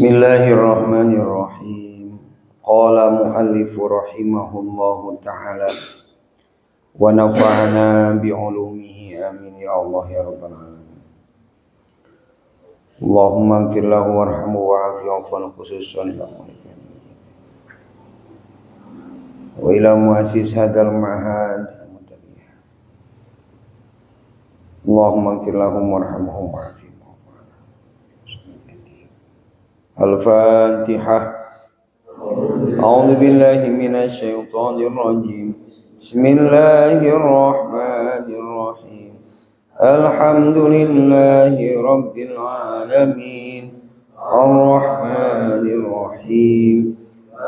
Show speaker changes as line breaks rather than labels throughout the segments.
Bismillahirrahmanirrahim. Qala muallif rahimahullahu ta'ala wa nafa'ana bi'ulumihi amin ya Allah ya rabbal alamin. Allahumma ighfir lahu warhamhu wa'afi wa'fu khususan wa ila muassis hadzal ma'had. Allahumma ighfir lahum warhamhum wa'afihim. Al-Fatihah. A'udzu billahi minasy syaithanir rajim. Bismillahirrahmanirrahim. Alhamdulillahi rabbil alamin. Arrahmanir rahim.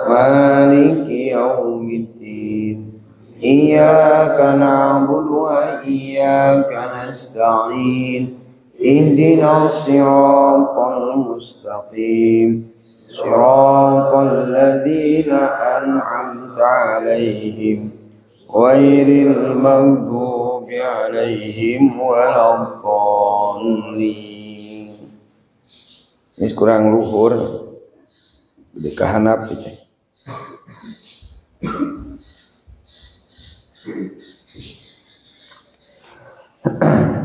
Maliki yaumiddin. Iyyaka na'budu wa iyyaka nasta'in. Ihdinas siratal mustaqim. Siratal ladzina an'amta 'alaihim ghairil maghdubi 'alaihim waladdallin. Ini kurang luhur gede kahanap itu.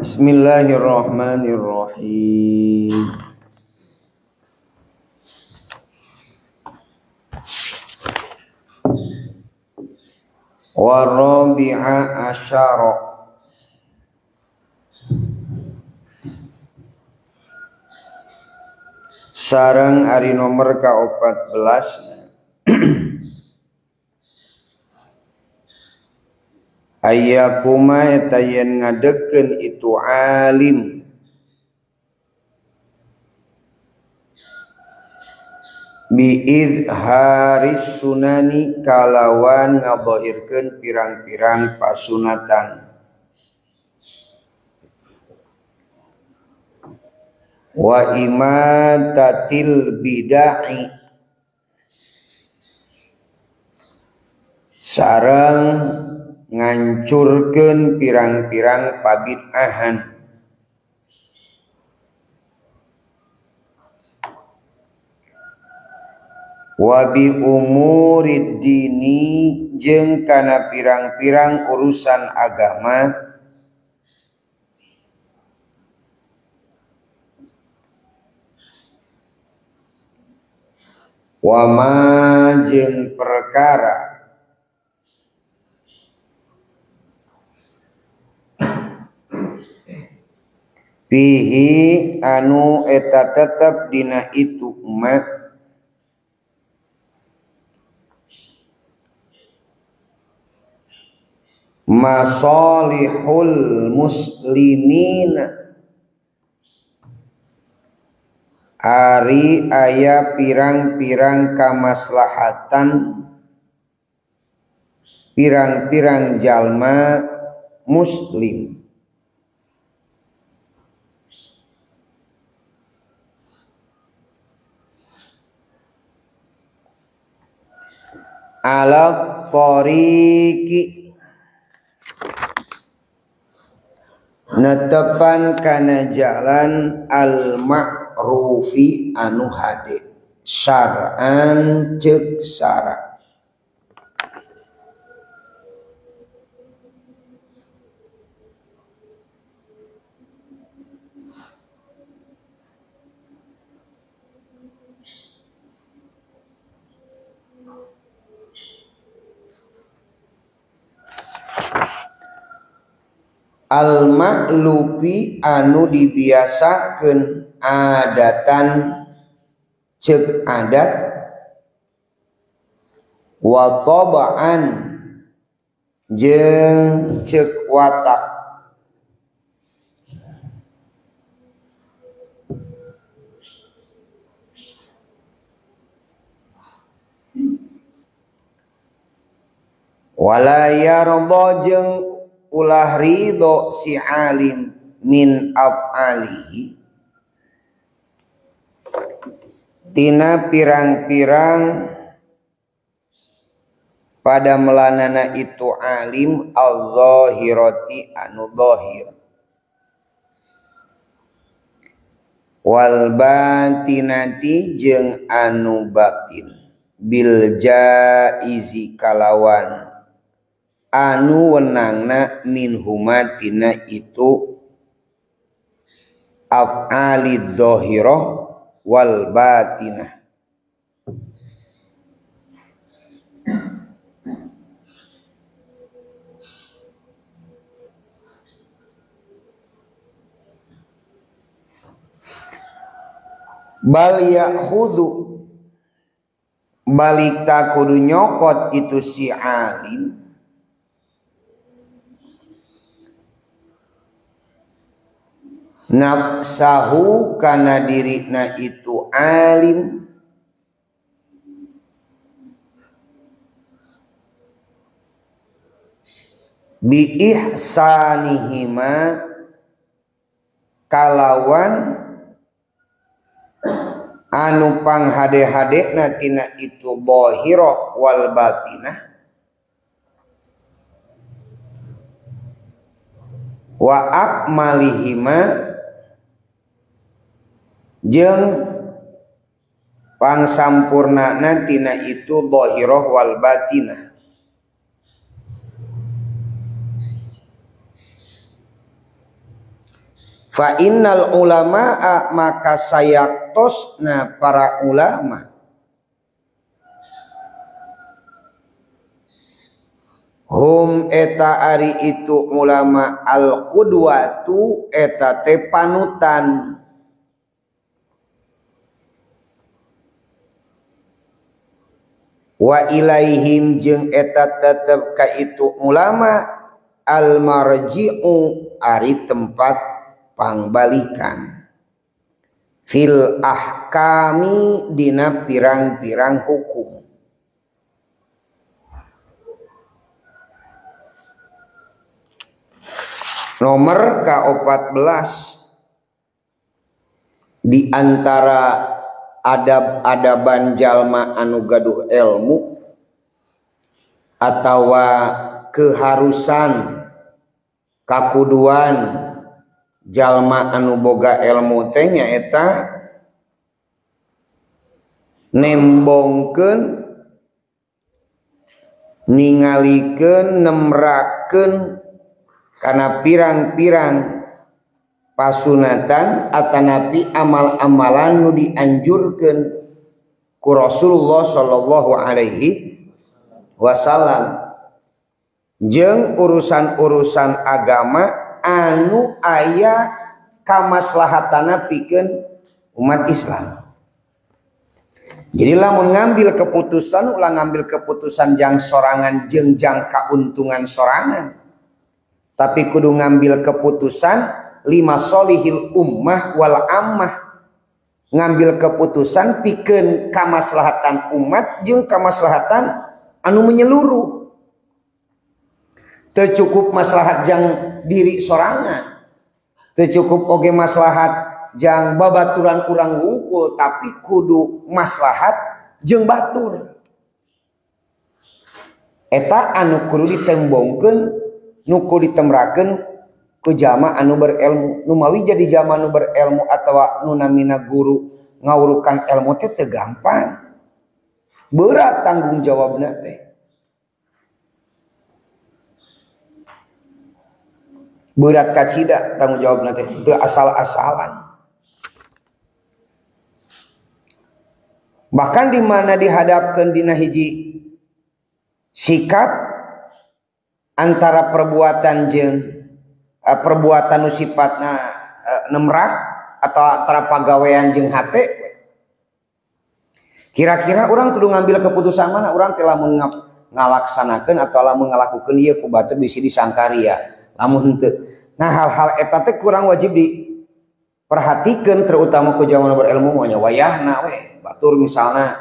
Bismillahirrahmanirrahim. Warabi'a asyara. Sareng ari nomor ka-14. Ayakuma eta yen ngadekeun itu alim biizharis sunani kalawan ngabahirkeun pirang-pirang pasunatan wa imatatil bid'ah sareng ngancurkeun pirang-pirang pabid'ahan wa bi umurid dini jeung kana pirang-pirang urusan agama wa ma jeung perkara pihi anu eta tetep dina itu ma masalihul muslimin ari aya pirang-pirang kamaslahatan pirang-pirang jalma muslim ala tariqi netepan kana jalan al ma'rufi anu hade syar'an ceuk syara. Al-ma'lufi anu dibiasakeun adatan ceuk adat wa taba'an jeung ceuk watak wala yarda jeung ulah ridho si alim min af'alihi tina pirang-pirang pada melanana itu alim al-zahirati anu zahir Wal batinati jeung anu batin bil jaizi kalawan anu wenangna min humatina itu af'alid dhahirah wal batinah. Bal ya'khudhu balik tak kudu nyokot itu si alim nafsahu kana dirina itu alim bi ihsanihima kalawan anu panghade-hadena tina itu zahirah wal batinah wa akmalihima jeung pangsampurnana tina itu zahirah wal batinah. Fa innal ulama'a maka sayaktosna para ulama hum eta ari itu ulama al qudwatu eta teh panutan wa ilaihim jeung eta tetep ka itu ulama al marji'u ari tempat pangbalikan fil ahkami dina pirang-pirang hukum. Nomor ke-14 di antara adab-adaban jalma anu gaduh ilmu atawa keharusan kakuduan jalma anu boga ilmu teh nyaeta nembongkeun ningalikeun nemrakeun kana pirang-pirang pasunatan atanapi amal-amalan nu dianjurkeun ku Rasulullah sallallahu alaihi wasallam jeung urusan-urusan agama anu aya kamaslahatana pikeun umat Islam. Jadi lamun ngambil keputusan ulah ngambil keputusan jang sorangan jeung jang kauntungan sorangan, tapi kudu ngambil keputusan lima solihil ummah wal ammah, ngambil keputusan pikeun kamaslahatan umat jeung kamaslahatan anu menyeluruh. Teu cukup maslahat jang diri sorangan, teu cukup oge maslahat jang babaturan urang wungkul, tapi kudu maslahat jeung batur. Eta anu kudu ditembongkeun, nu kudu ditemrakeun ku jalma anu berilmu. Nu mawi jadi jalma anu berilmu atawa nu namina guru ngawurukan ilmu teh teu gampang, berat tanggung jawabna teh. Berat kacida tanggung jawabna teh, teu asal-asalan. Bahkan di mana dihadapkeun dina hiji sikap antara perbuatan jeung perbuatan nu sifatna nemrak atau antara pagawean jeung hate. Kira-kira urang kudu ngambil keputusan mana? Urang teh lamun ngalaksanakeun atau lamun ngalakukeun ieu ku batur bisi disangka ria. Lamun henteu. Nah, hal-hal eta teh kurang wajib diperhatikeun terutama ku jalma berilmu mah nya wayahna we. Batur misalna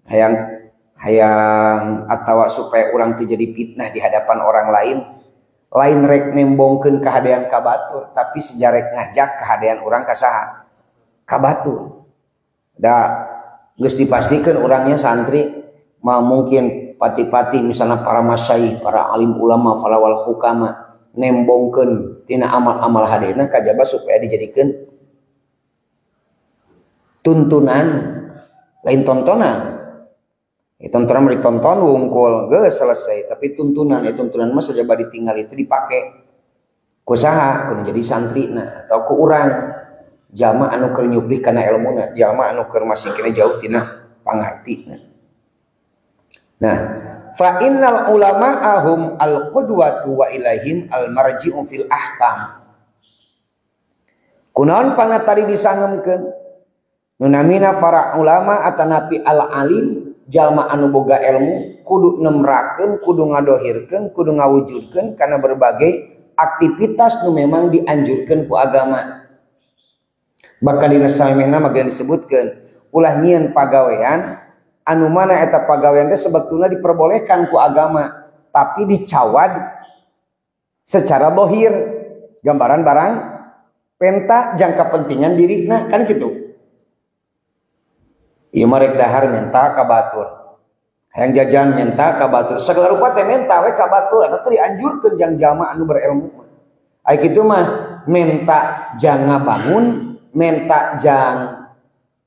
hayang atawa supaya urang teu jadi fitnah di hadapan orang lain, lain rek nembongkeun kahadean ka batur, tapi sejarek ngajak kahadean urang ka saha? Ka batur. Da geus dipastikeun urangnya santri mah mungkin pati-pati misalna para masyayikh, para alim ulama, para wal hukama nembongkeun tina amal-amal hadena kajaba supaya dijadikeun Tuntunan lain tontonan. Ya, tontonan mah ditonton wungkul geus selesai, tapi tuntunan ya tuntunan mah sajaba ditinggal itu dipake. Ku saha? Kudu jadi santrina atau ku urang jalma anu keur nyuplih kana elmuna, jalma anu keur masih kena jauh tina pangartina. Nah, fa innal ulama'ahum al-qudwatu wa ilaihim al-marji'u fil ahkam. Kunaon pana tadi disangemkeun? Nu namina para ulama atanapi al-alim, jalma anu boga ilmu kudu nemrakeun, kudu ngadohirkeun, kudu ngawujudkeun kana berbagai aktivitas nu memang dianjurkeun ku agama. Bahkan dina samemehna mah disebutkeun ulah nyieun pagawean anu mana eta pagawean teh sebetulna diperbolehkan ku agama tapi dicawad secara dohir gambaran barang penta jangka pentingan dirina kan gitu. Ieu mah rek dahar menta ka batur, hayang jajan menta ka batur, segala rupa teh menta we ka batur eta teh dianjurkeun jang jalma anu berilmu. Ai kitu mah menta jang ngabangun, menta jang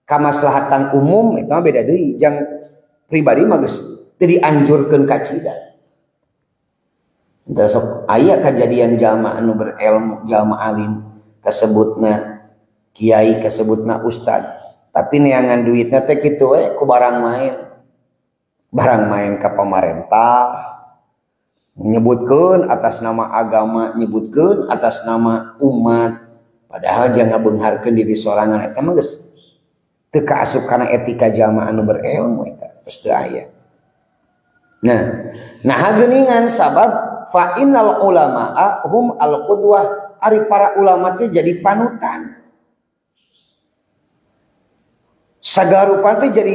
kamaslahatan umum itu mah beda deui, jang pribadi mah geus teu dianjurkeun kacida. Teu sok aya kajadian jalma anu berilmu, jalma alim kasebutna kiai, kasebutna ustad, tapi neangan duitna teh kitu we ku barang main. Barang main ka pamarentah, nyebutkeun atas nama agama, nyebutkeun atas nama umat, padahal jangan ngabeungharkeun diri sorangan eta mah geus teu kaasup kana etika jalma anu berilmu eta geus teu aya. Nah, nah geuningan sabab fa innal ulama'a hum al qudwah, ari para ulama teh jadi panutan. Sagala rupa teh jadi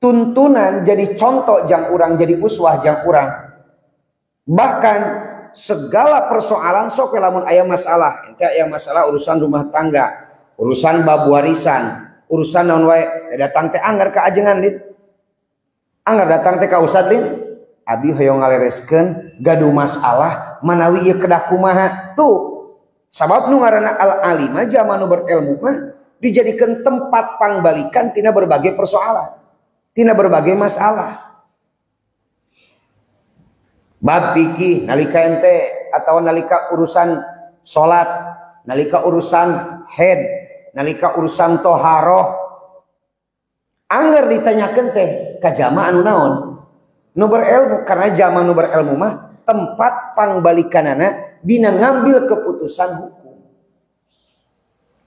tuntunan, jadi contoh jang urang, jadi uswah jang urang. Bahkan segala persoalan sok lamun aya masalah, ente aya masalah urusan rumah tangga, urusan bab warisan, urusan naon wae, datang teh anggar ka ajengan din. Anggar datang teh ka ustad din, abi hoyong ngalereskeun gaduh masalah manawi ieu kedah kumaha. Tuh, sabab nu ngaranna al-alima jalma nu berilmu mah dijadikan tempat pangbalikan tina berbagai persoalan, tina berbagai masalah. Bab fikih nalika ente atau nalika urusan salat, nalika urusan haid, nalika urusan toharoh, angger ditanyakeun teh ka jalma anu naon? Nu berilmu, karena jalma nu berilmu mah tempat pangbalikanana dina ngambil keputusan hukum.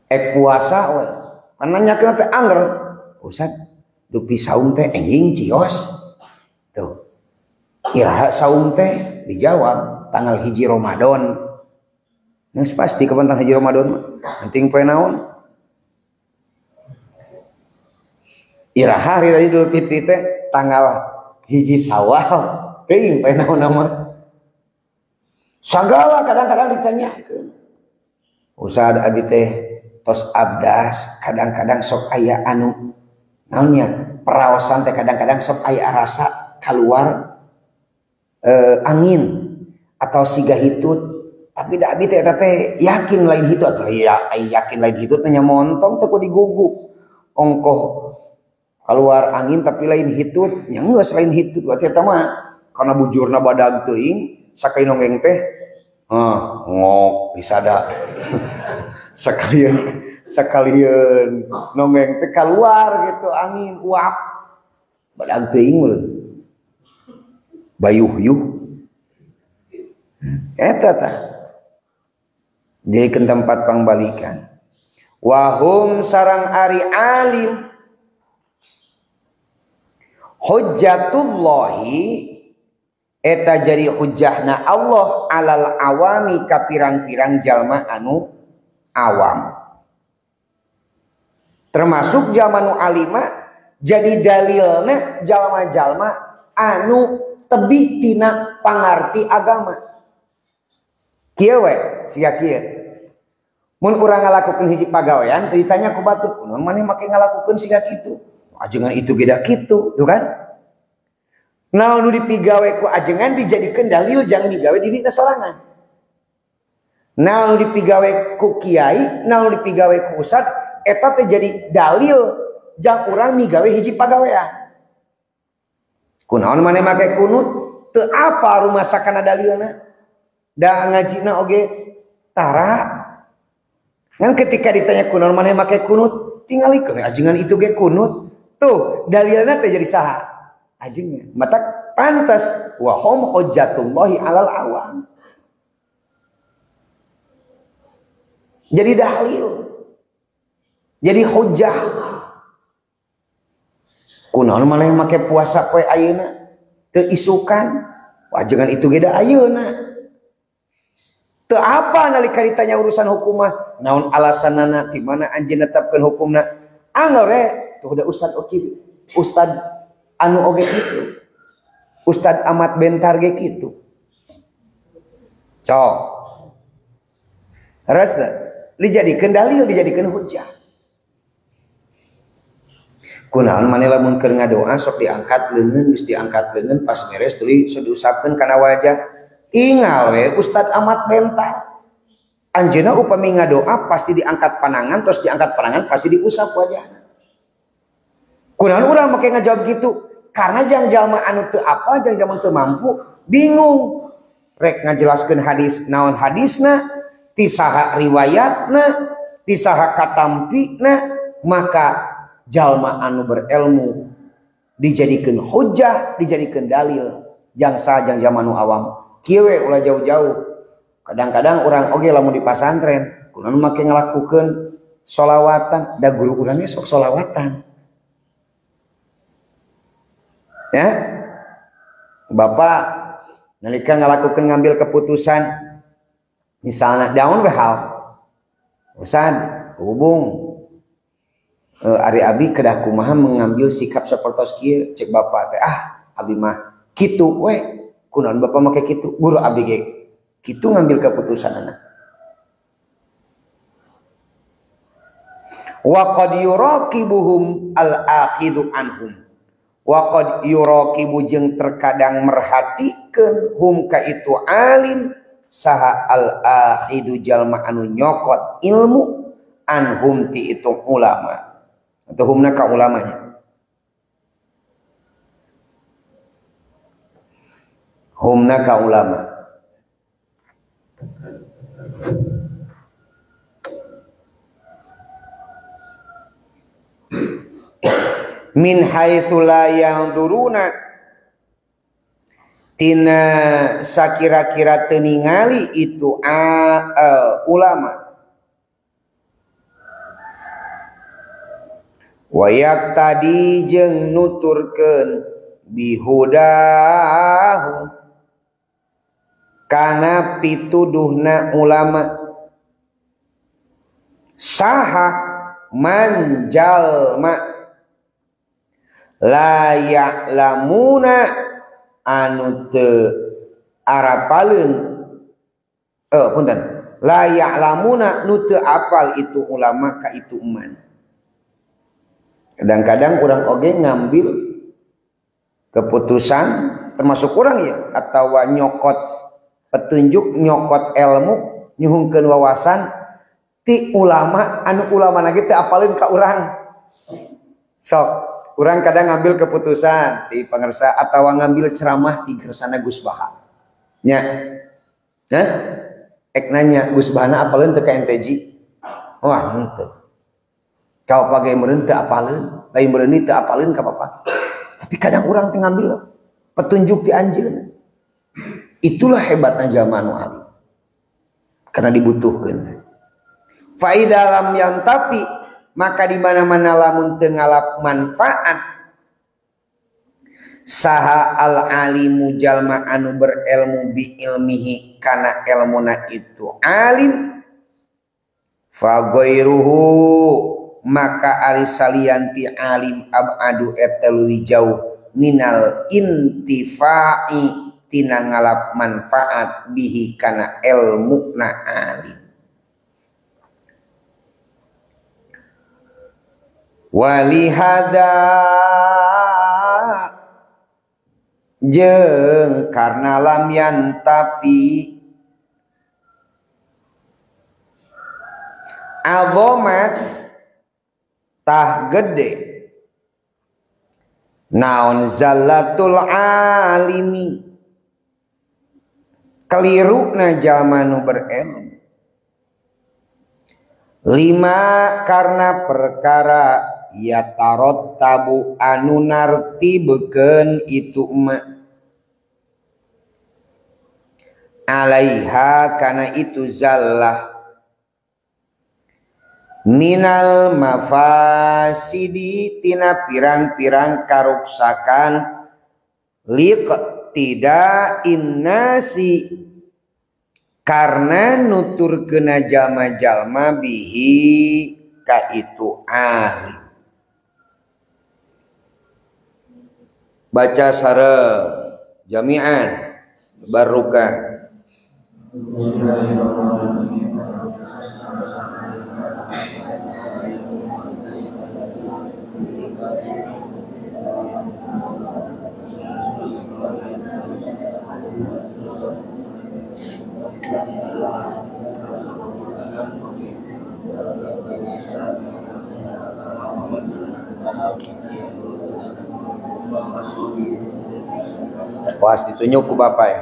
Ek puasa we, nanyakeun teh angger, ustad dupi saum teh enjing cios. Tuh. Iraha saum teh dijawab tanggal 1 Ramadan. Geus pasti kapan tanggal 1 Ramadan mah. Penting poe naon? Iraha hari raya Idul Fitri teh tanggal 1 Syawal. Teuing poe naon mah. Sagala kadang-kadang ditanyakeun. Ustad abi teh tos abdas, kadang-kadang sok aya anu naonnya peraosan teh kadang-kadang sok aya rasa keluar angin atau siga hitut, tapi da abi teh eta teh yakin lain hitut atuh ya, yakin lain hitut nya montong teh ku digugu ongkoh keluar angin tapi lain hitut nya geus lain hitut berarti eta mah karena bujurna badag teuing sakai nonggeng teh ngok disada sekalian sekalian nonggeng teh keluar gitu angin uap badag teuing meureun bayuh yuh eta tah dijadikeun tempat pangbalikan. Wahum sarang ari alim hujjatullahi eta jadi hujjahna Allah alal awami ka pirang-pirang jalma anu awam, termasuk jalma nu alima jadi dalilna jalma-jalma anu tebih tina pangarti agama. Kieu we siga kieu mun urang ngalakukeun hiji pagawean ditanya ku batur kunaon maneh make ngalakukeun siga kitu, ajengan itu ge da kitu tuh kan. Naon nu dipigawe ku ajengan dijadikeun dalil jang digawe di dina sorangan. Naon nu dipigawe ku kiai, naon nu dipigawe ku ustad eta teh jadi dalil jang urang migawe hiji pagawean. Kunaon maneh make kunut teu apa rumasa kana dalilna da ngajina oge tara. Ngan ketika ditanya kunaon maneh make kunut tingalikeun ajengan itu ge kunut tuh dalilna teh jadi saha ajengan mata pantas wa hum hujjatullahi alal awam. Jadi dalil, jadi hujjah. Kunaon maneh make puasa poe ayeuna teu isukan, wajengan itu ge da ayeuna. Teu apa nalika ditanya urusan hukum mah, naon alasanana, ti mana anjeun netepkeun hukumna? Angger we tuh da ustad oge, ustad anu oge kitu. Ustad Ahmad Bentar ge kitu. Cok. Resna dijadikeun dalil, dijadikeun hujjah. Kunaon maneh lamun keur ngadoa sok diangkat leungeun, geus diangkat leungeun pas beres tuluy sok diusapkeun kana wajah. Ingal we Ustad Ahmad Bentar. Anjeunna upami ngadoa pasti diangkat panangan, terus diangkat panangan pasti diusap wajahna. Kunaon urang make ngajawab gitu? Karena jang jalma anu teu apa, jang jalma teu mampu, bingung. Rek ngajelaskeun hadis, naon hadisna, tisaha riwayatna, tisaha katampina, maka jalma anu berilmu dijadikeun hujjah, dijadikeun dalil jang saha jang jalma nu awam. Kieu we ulah jauh-jauh. Kadang-kadang urang oge lamun di pasantren, kunaon make ngalakukeun solawatan, da guru urangnya sok solawatan. Ya. Bapak nalika ngalakukeun ngambil keputusan misalnya daun we hal. Ustad, hubung ari abi kedah kumaha mengambil sikap sapertos kieu cek bapak teh ah abi mah kitu we kunaon bapak make kitu guru abi ge kitu ngambil keputusanana. Wa qad yuraqibuhum al akhidu anhum wa qad yuraqibu jeung terkadang merhatikeun hum ka itu alim saha al akhidu jalma anu nyokot ilmu anhum ti itu ulama atau humna ka ulamanya. Humna ka ulama. Min haitsu la yanzuruna tina sakira-kira teu ningali itu ulama. Wayak tadi jeung nuturkeun bihudahu kana pituduhna ulama saha manjalma la ya'lamuna anu teu arapaleun punten la ya'lamuna nu teu apal itu ulama ka itu man. Kadang-kadang orang oge ngambil keputusan termasuk orang ya atau nyokot petunjuk, nyokot ilmu, nyuhungkeun wawasan ti ulama anu ulama lagi teu apaleun ka urang. Sok, urang kadang ngambil keputusan ti pangersa atawa ngambil ceramah ti gersana Gus Baha. Nya. Hah? Ek nanya Gus Bahana apaleun teu ka MTJ? Wah, henteu. Kau pakai meureun teu apaleun, lain meureun teu apaleun ka papa. Tapi kadang urang teh ngambil petunjuk ti anjeun. Itulah hebatna jalma anu alim. Karena dibutuhkeun. Fa idza lam yantafi, maka di mana-mana lamun teu ngalap manfaat saha al alimu jalma anu berilmu bi ilmihi kana elmuna itu alim fa ghairuhu maka ari salianti alim abadu eta leuwih jauh minal intifa'i tina ngalap manfaat bihi kana elmu na alim. Walihada jeung karena lam yantafi azomat tah gede Naon zallatul alimi keliruna jalma nu berilmu lima karena perkara ya tarot tabu anu narti beken itu ma alaiha kana itu zallah minal mafasidi tina pirang-pirang karuksakan liq tidak innasi karena nutur kena jalma-jalma bihi ka itu ahli. Baca sareng jami'an barokah. Was ditunjuk ku bapak ya.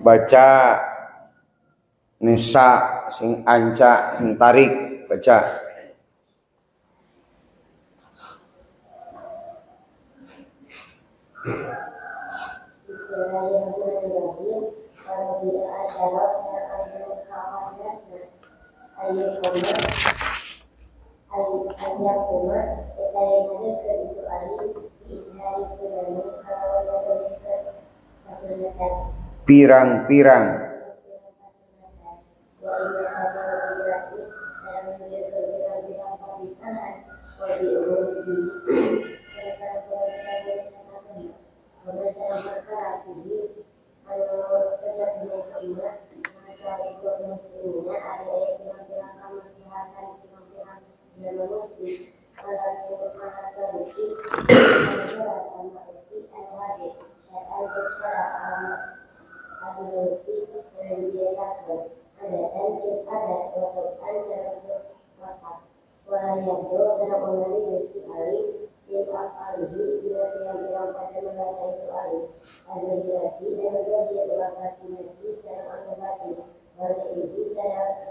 Baca Nisa sing anca sing tarik baca. Pirang-pirang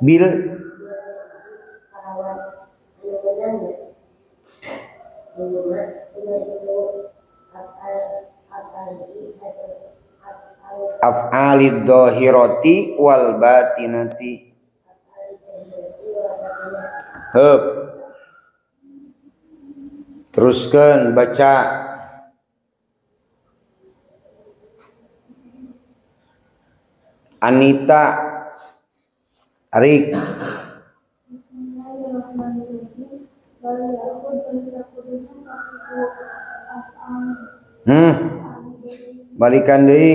bil af'alid dhahirati wal batinati. Hup. Teruskan baca. Anita Arik. Balikan deui.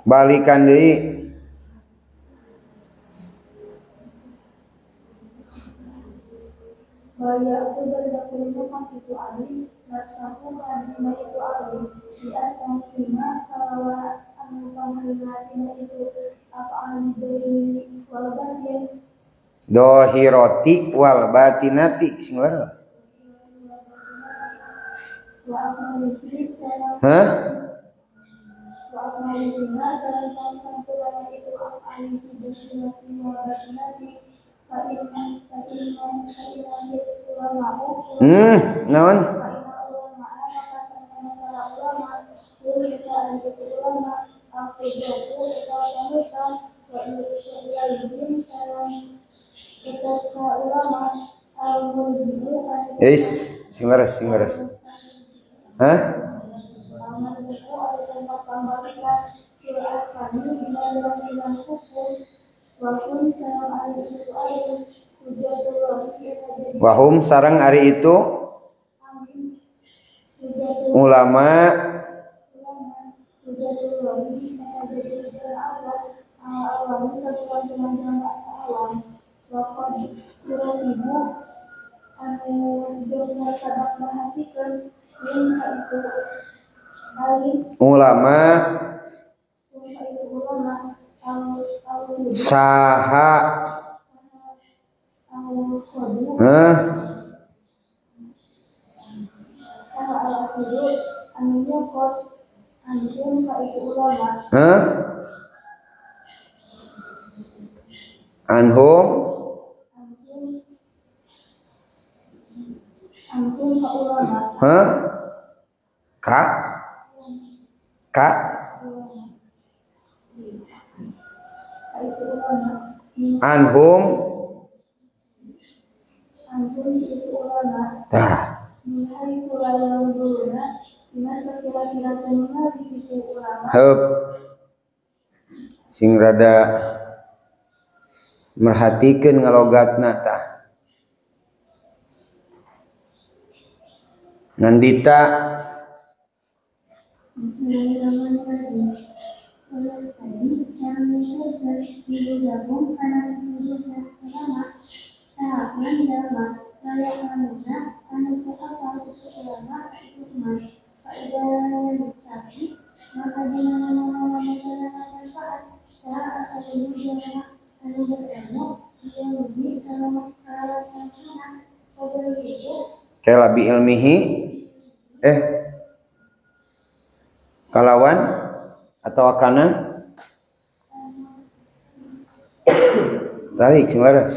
Balikan deui. Dohiroti wal batinati sing leres. Hah? Naon? Is, sing leres, sing leres. Hah? Wahum sareng ari itu ulama ulama saha hah hah anhum hah ka ka anhum tah heup sing rada merhatikeun ngalogatna tah Nandita. Kela bi ilmihi kalawan atau akana tarik sing leres.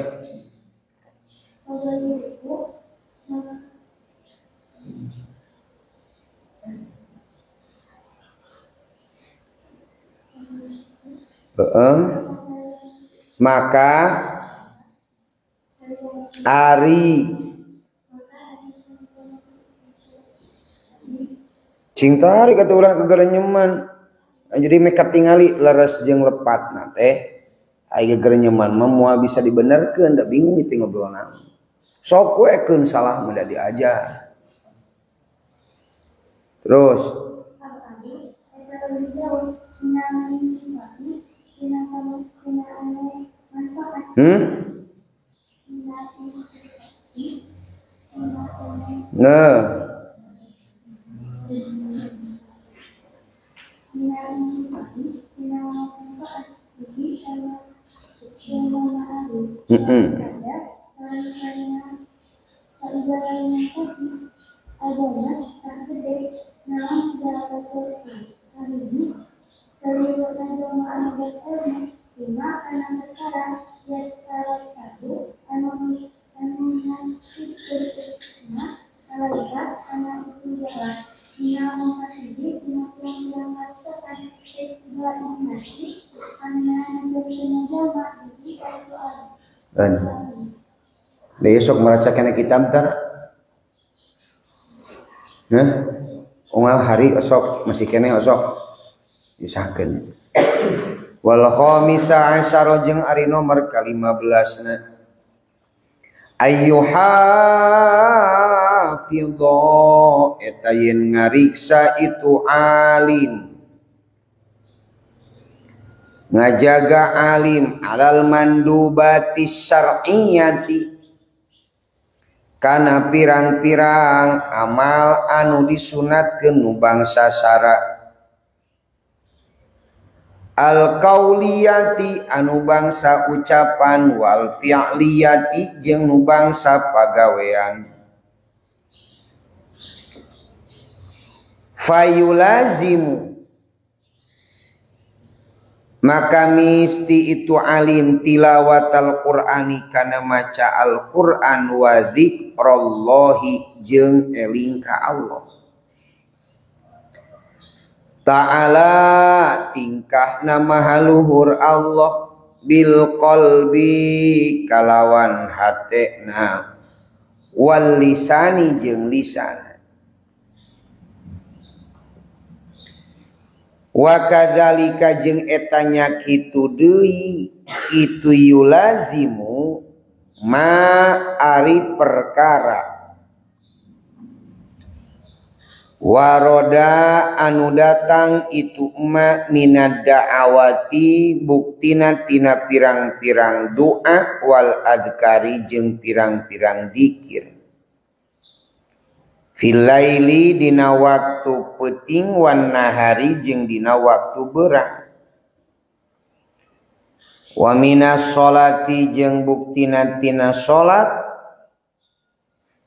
Maka ari cing tarik atuh ulah kegerenyeman. Jadi meka tingali leres jeung lepatna teh ai gegerenyeman mah moal bisa dibenerkeun, da bingung itu ngobrol naon. Sok we keun salah mah da diajar. Terus Nah. Besok meraca kena kitab tar. Nah, Unggal hari osok masih keneh osok diusahakeun. Wal khamisa asyara jeung ari nomor ka-15 na ayyuhafidha eta yen ngariksa itu alim ngajaga alim alal mandubati syar'iyyati kana pirang-pirang amal anu disunatkeun nu bangsa syara al qauliyati anu bangsa ucapan wal fi'liyati jeung nu bangsa pagawean fayulazimu maka misti itu alim tilawatal Qur'ani kana maca Al-Qur'an wa dzikrallahi jeung eling ka Allah Ta'ala tingkahna maha luhur Allah bil qalbi kalawan hatena wal lisani jeung lisan wa kadzalika jeung eta nya kitu deui itu yulazimu ma ari perkara waroda anu datang itu ma minad da'awati buktina tina pirang-pirang doa wal adkari jeung pirang-pirang dikir fil laili dina waktu peuting wan nahari jeung dina waktu berang wa minas sholati jeung buktina tina salat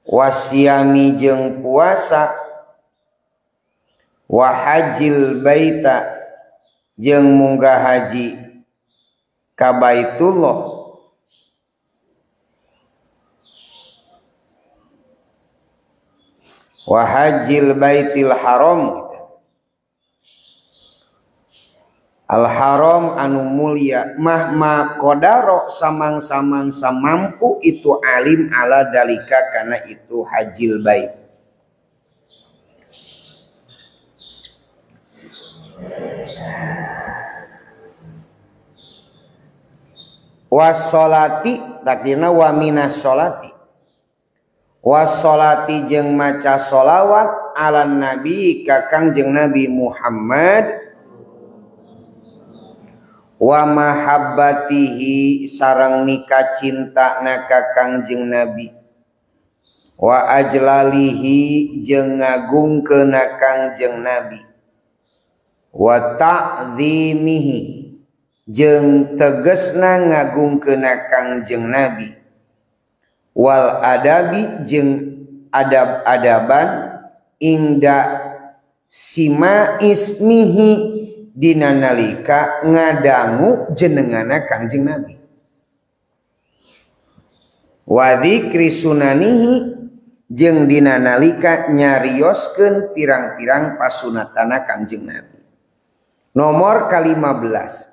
wasyami jeung puasa wa hajil baita jeung munggah haji ka Baitullah wa hajil baitil haram al haram anu mulia mahma qadaro samang-samang samampu itu alim ala dalika kana itu hajil bait. Wassolati takdirna wa minas sholati wassolati jeung maca sholawat ala nabi ka Kangjeng Nabi Muhammad wa mahabbatihi sareng mika cintana ka Kangjeng Nabi wa ajlalihi jeung ngagungkeuna Kangjeng Nabi wa ta'zimihi jeung tegesna ngagungkeuna Kangjeng Nabi wal adabi jeung adab-adaban ingda sima ismihi dina nalika ngadangu jenengana Kangjeng Nabi wa dzikri sunanihi jeung dina nalika nyarioskeun pirang-pirang pasunatana Kangjeng Nabi. Nomor ke-15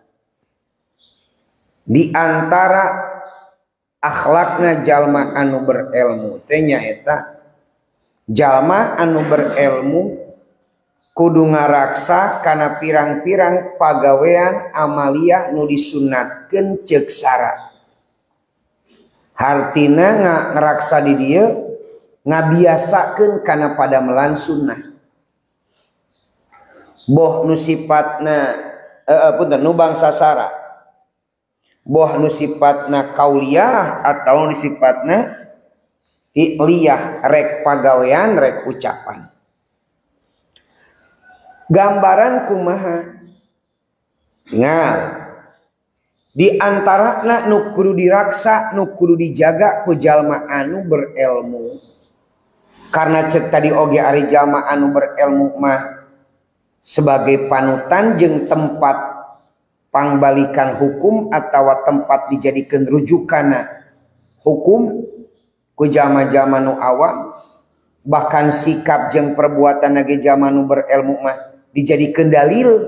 di antara akhlakna jalma anu berilmu teh nyaeta jalma anu berilmu kudu ngaraksa kana pirang-pirang pagawean amaliyah nu disunatkeun ceuk sara. Hartina ngaraksa di dieu ngabiasakeun kana padamelan sunnah. Boh nu sipatna punten nu bangsa sara. Boh nu sipatna kauliyah atau nu sipatna fi'liyah, rek pagawean rek ucapan. Gambaran kumaha? Ngal. Di antarana nu kudu diraksa, nu kudu dijaga ku jalma anu berilmu. Karena cek tadi oge ari jalma anu berilmu mah sebagai panutan jeung tempat pangbalikan hukum atau tempat dijadikan rujukana hukum ku jalma-jalma nu awam, bahkan sikap jeung perbuatan ge jalma nu berilmu mah dijadikeun dalil,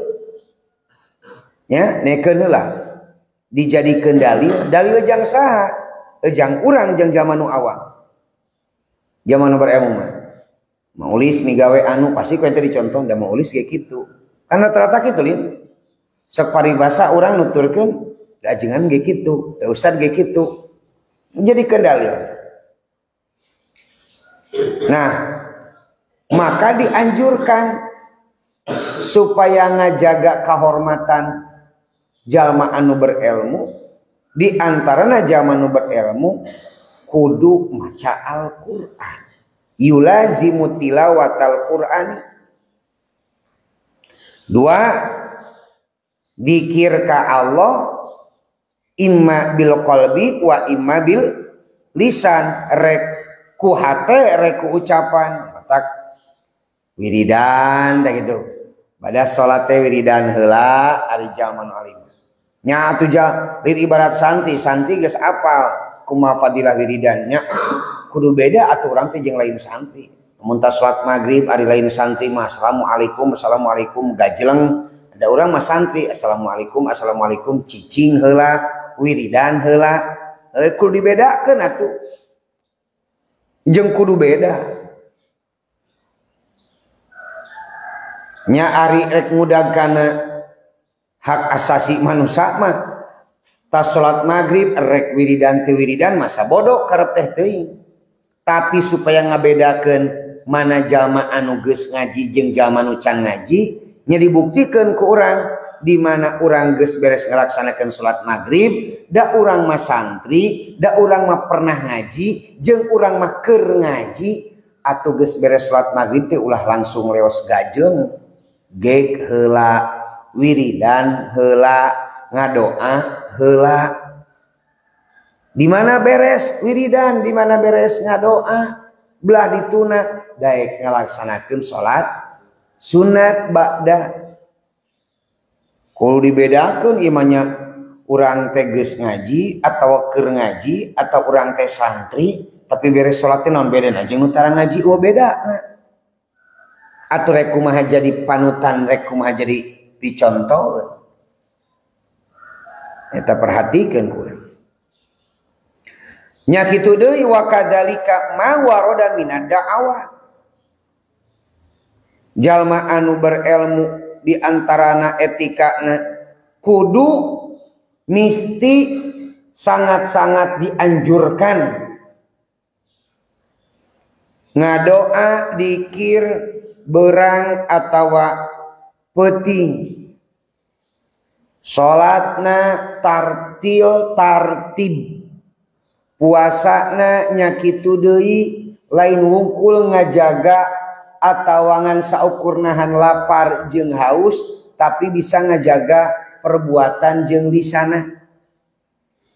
ya nekeun heula dijadikeun dalil, dalil jang saha jang urang jang jalma nu awam, jalma nu berilmu mah Maulis migawe anu pasti ku ente dicontoh da maulis kayak gitu. Kan rata-rata kitu lin. Sok paribasa urang nuturkeun da ajengan ge kitu, da ustad ge kitu. Jadi kendali. Nah, maka dianjurkan supaya ngajaga kehormatan jalma anu berilmu, di antarana jalma anu berilmu kudu maca Al-Qur'an. Yulazimu tilawatal Qur'ani. Dua, dikir ka Allah imma bil qalbi wa imma bil lisan, rek ku hate rek ku ucapan, matak wiridan tah gitu. Pada salat teh wiridan heula ari jalma nu alim. Nya atuh lain ibarat santri, santri geus apal kumaha fadilah wiridan nya. Kudu beda atuh urang teh jeung lain santri. Mun tas salat maghrib ari lain santri mah assalamualaikum assalamualaikum gajleng. Ada urang mah santri assalamualaikum assalamualaikum cicing heula wiridan heula. Kudu dibedakeun atuh. Jeung kudu beda. Nya ari rek ngudag kana hak asasi manusia mah tas salat maghrib rek wiridan teu wiridan masa bodoh karep teh teuing. Tapi supaya ngabedakeun mana jalma anu geus ngaji jeung jalma nu can ngaji nya dibuktikeun ku urang di mana urang geus beres ngalaksanakeun salat maghrib da urang mah santri da urang mah pernah ngaji jeung urang mah keur ngaji atuh geus beres salat maghrib teh ulah langsung leos gajeng gek heula wiridan heula ngadoa heula. Di mana beres wiridan, di mana beres ngadoa, belah dituna daek ngalaksanakeun salat sunat ba'da. Kudu dibedakeun imanya urang teh geus ngaji atau keur ngaji atau urang teh santri tapi beres salat teh naon bedana jeung nu tara ngaji eueuh bedana. Atuh rek kumaha jadi panutan, rek kumaha jadi picontoeun. Eta perhatikeun kurang. Nya kitu deui wa kadzalika ma warada minad da'awat. Jalma anu berilmu di antarana etikana kudu misti sangat-sangat dianjurkan ngadoa dikir berang atawa peuting, salatna tartil tartib, puasana nya kitu deui lain wungkul ngajaga atawa ngan saukur nahan lapar jeung haus tapi bisa ngajaga perbuatan jeung lisana.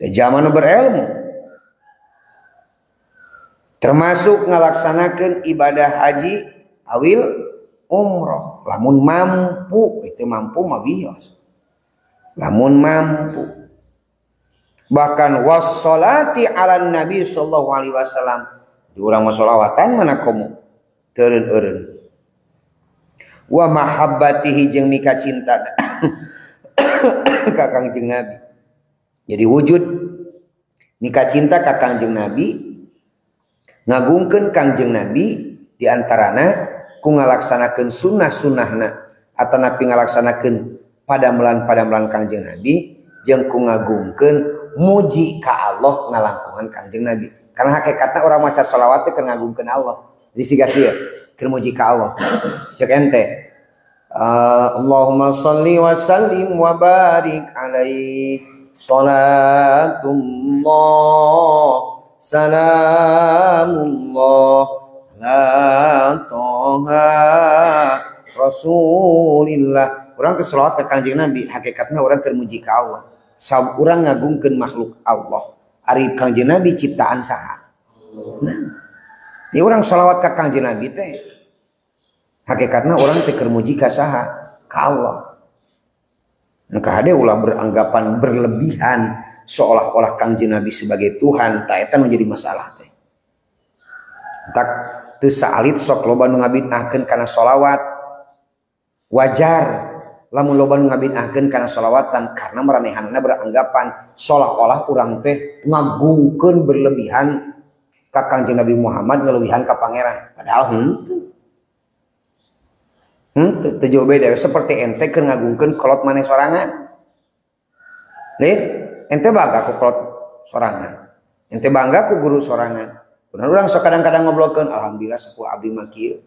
Zaman berilmu termasuk ngalaksanakeun ibadah haji awil umroh lamun mampu, itu mampu mah wios lamun mampu. Bahkan wassalati ala nabi sallallahu alaihi wasallam, di urang mah sholawatan mana komo teureun-eureun. Wa mahabbatihi jeung mika cinta ka Kangjeng Nabi. Jadi wujud mika cinta ka Kangjeng Nabi, ngagungkeun Kangjeng Nabi di antarana ku ngalaksanakeun sunnah-sunnahna atanapi ngalaksanakeun padamelan-padamelan Kangjeng Nabi jeung ku ngagungkeun muji ka Allah ngalangkungan Kangjeng Nabi. Karena hakikatna urang maca sholawat teh keur ngagungkeun Allah. Jadi siga kieu keur muji ka Allah. Cek ente Allahumma shalli wa sallim wa barik alaihi salatullah salamullah ala toha rasulillah. Urang ke sholawat ka Kangjeng Nabi hakikatna urang keur muji ka Allah. Sabab urang ngagungkeun makhluk Allah. Ari Kangjeng Nabi ciptaan saha? Nah, ini urang sholawat ka Kangjeng Nabi teh hakikatna urang teh keur muji ka saha? Ka Allah. Maka hade ulah beranggapan berlebihan seolah-olah Kangjeng Nabi sebagai Tuhan, ta eta nu jadi masalah teh. Tak teu saalit sok loba nu ngabid'ahkeun kana sholawat. Wajar lamun loba nu ngabid'ahkeun kana sholawatan karena maranehanna beranggapan seolah-olah urang teh ngagungkeun berlebihan ka Kangjeng Nabi Muhammad ngeleuwihan ka pangeran. Padahal henteu. Teu jauh beda seperti ente keur ngagungkeun kolot maneh sorangan. Nih, ente bangga ku kolot sorangan. Ente bangga ku guru sorangan. Kunaon urang sok kadang-kadang ngobrolkeun, alhamdulillah sepuh abdi mah kieu.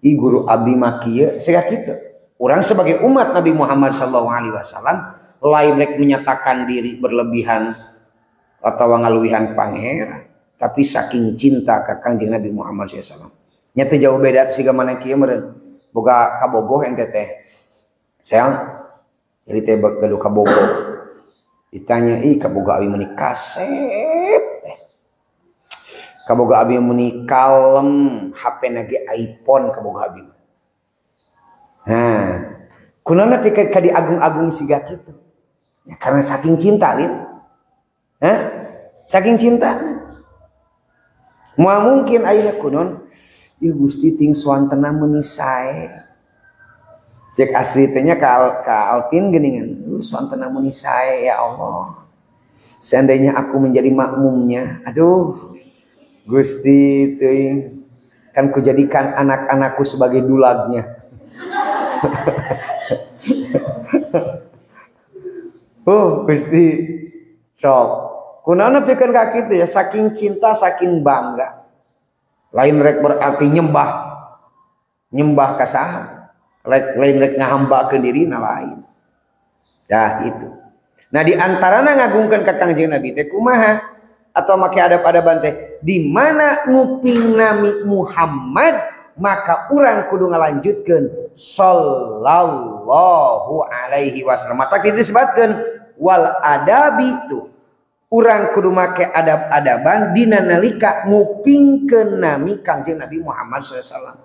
Ih guru abdi mah kieu, siga kitu. Urang sebagai umat Nabi Muhammad sallallahu alaihi wasallam lain rek menyatakan diri berlebihan atau ngaluwihan pangeran, tapi saking cinta ka Kangjeng Nabi Muhammad sallallahu alaihi wasallam. Nya teu jauh beda siga mana kieu meureun. Boga kabogoh ente teh. Saya jadi teh gaduh kabogoh. Ditanya, ih kaboga abi meuni kasep teh. Kaboga abi meuni kalem, HP na ge iPhone kaboga abi mah. Nah, kunaon pikeun ka diagung-agung siga kitu? Ya karena saking cinta lin. Hah? Saking cinta. Moal mungkin ayeuna kunaon? Ieu Gusti ting suantena meuni sae. Cek asri teh nya ka Alvin geuningan. Suantena meuni sae ya Allah. Seandainya aku menjadi makmumnya, aduh Gusti teuing kan kujadikan anak-anakku sebagai dulagnya. Oh Gusti sok kunaon pikeun ka kitu ya, saking cinta saking bangga. Lain rek berarti nyembah nyembah ka saha, lain rek ngahambakeun dirina lain. Dah itu. Nah di antarana ngagungkeun ka Kangjeng Nabi teh kumaha atau make adab-adaban teh di mana nguping nami Muhammad maka urang kudu ngalanjutkeun sallallahu alaihi wasallam. Mata kieu disebutkeun wal adabi tuh. Urang kudu make adab-adaban dina nalika ngupingkeun nami Kangjeng Nabi Muhammad sallallahu alaihi wasallam.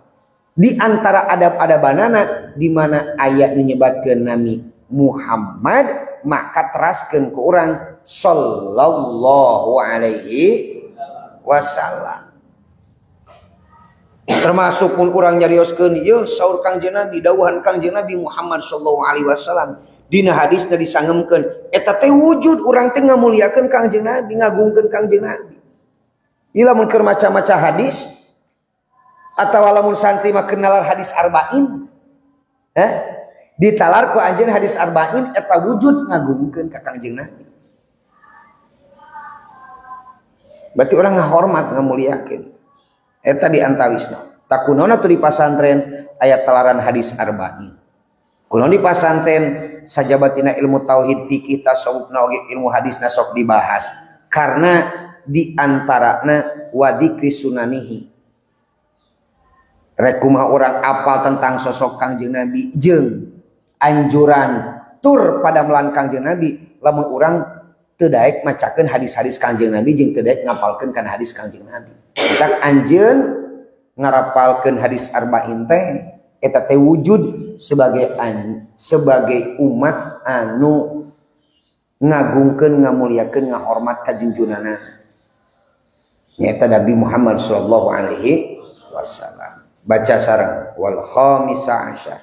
Di antara adab-adabanana di mana aya nu nyebatkeun nami Muhammad maka teraskeun ku urang sallallahu alaihi wasallam. Termasuk pun urang nyarioskeun yeuh saur Kangjeng Nabi dawuhan Kangjeng Nabi Muhammad sallallahu alaihi wasallam dina hadisna disangemkeun eta teh wujud urang teh ngamuliakeun Kangjeng Nabi, ngagungkeun Kangjeng Nabi. Ieu lamun keur maca-maca hadis atawa lamun santri mah kenalar hadis arba'in, ditalar ku anjeun hadis arba'in eta wujud ngagungkeun ka Kangjeng Nabi. Berarti orang ngahormat ngamuliakeun. Eta di antawisna. Takunaon atuh di pasantren aya talaran hadis arba'in. Kunaon di pasantren sajabatina ilmu tauhid fikih tasawufna oge ilmu hadisna sok dibahas. Karena di antarana wadikri sunanihi. Rek kumaha urang apal tentang sosok Kangjeng Nabi jeung anjuran tur pada melan Kangjeng Nabi lamun urang teu daek macakeun hadis-hadis Kangjeng Nabi jeung teu daek ngapalkeun kana hadis Kangjeng Nabi. Tah anjeun ngarapalkeun hadis arba'in teh eta teh wujud sebagai sebagai umat anu ngagungkeun ngamuliakeun ngahormat ka junjunanana nyaeta Nabi Muhammad sallallahu alaihi wasallam. Baca sareng wal khamisa asyar.